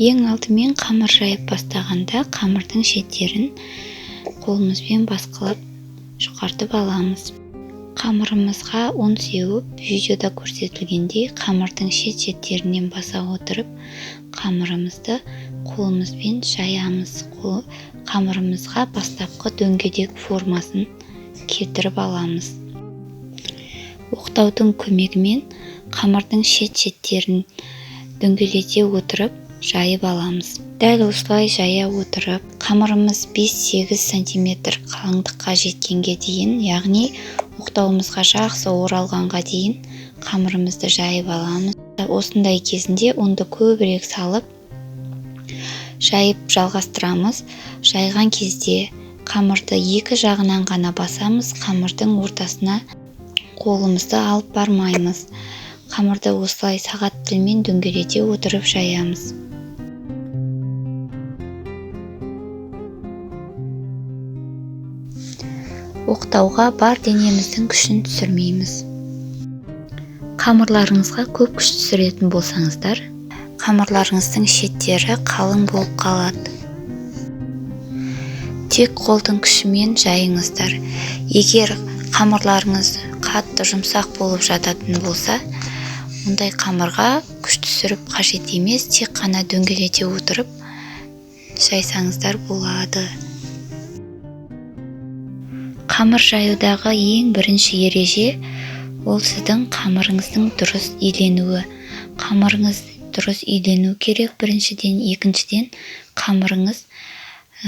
Ең алдымен қамыр жайып бастағанда қамырдың шеттерін қолымызбен басқылап жұқартып аламыз. Қамырымызға ұн сеуіп, видеода көрсетілгендей қамырдың шет-шеттерінен баса отырып, қамырымызды қолымызбен жаямыз. Қамырымызға бастапқы дөңгелек формасын келтіріп аламыз. Оқтаудың көмегімен қамырдың шет-шеттерін дөңгелете отырып жайып аламыз. Дәл осылай жая отырып, қамырымыз 5-8 сантиметр қалыңдыққа жеткенге дейін, яғни оқтауымызға жақсы оралғанға дейін қамырымызды жайып аламыз. Осындай кезінде ұнды көбірек салып жайып жалғастырамыз. Жайған кезде қамырды екі жағынан ғана басамыз, қамырдың ортасына қолымызды алып бармаймыз. Қамырды осылай сағат тілмен дөңгелете отырып жаямыз. Оқтауға бар денеміздің күшін түсірмейміз. Қамырларыңызға көп күш түсіретін болсаңыздар, қамырларыңыздың шеттері қалың болып қалады. Тек қолдың күшімен жайыңыздар. Егер қамырларыңыз қатты жұмсақ болып жататын болса, ондай қамырға күш түсіріп қажет емес, тек қана дөңгелете отырып жайсаңыздар болады. Қамыр жаюдағы ең бірінші ереже ол сіздің қамырыңыздың дұрыс иленуі. Қамырыңыз дұрыс илену керек біріншіден, екіншіден қамырыңыз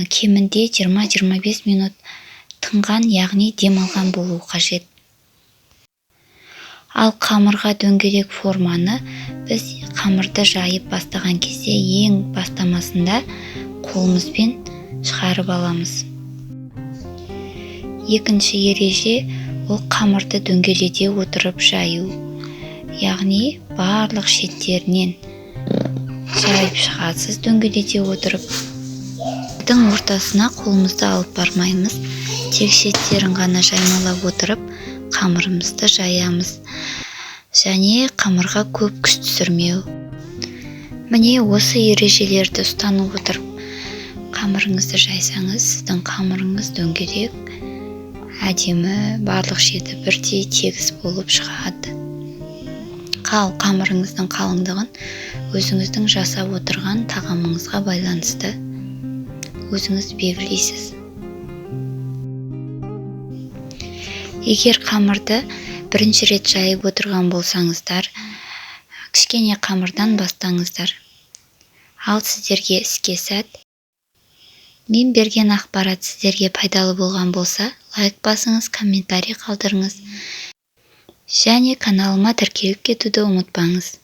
кемінде 20-25 минут тынған, яғни демалған болуы қажет. Ал қамырға дөңгелек форманы біз қамырды жайып бастаған кезде ең бастамасында қолымызбен шығарып аламыз. Екінші ереже ол қамырды дөңгелете отырып жаю, яғни барлық шеттерінен жайып шығасыз дөңгелете отырып. Қамырдың ортасына қолымызды алып бармаймыз, тек шеттерін ғана жаймалап отырып қамырымызды жаямыз. Және қамырға көп күш түсірмеу. Міне осы ережелерді ұстанып отырып қамырыңызды жайсаңыз, сіздің қамырыңыз дөңгелек, әдемі, барлық шеті бірдей тегіс болып шығады. Қамырыңыздың қалыңдығын өзіңіздің жасап отырған тағамыңызға байланысты өзіңіз белгілейсіз. Егер қамырды бірінші рет жайып отырған болсаңыздар, кішкене қамырдан бастаңыздар. Ал сіздерге іске сәт. Мен берген ақпарат сіздерге пайдалы болған болса, лайк басыңыз, комментарий қалдырыңыз және каналыма тіркеліп кетуді ұмытпаңыз.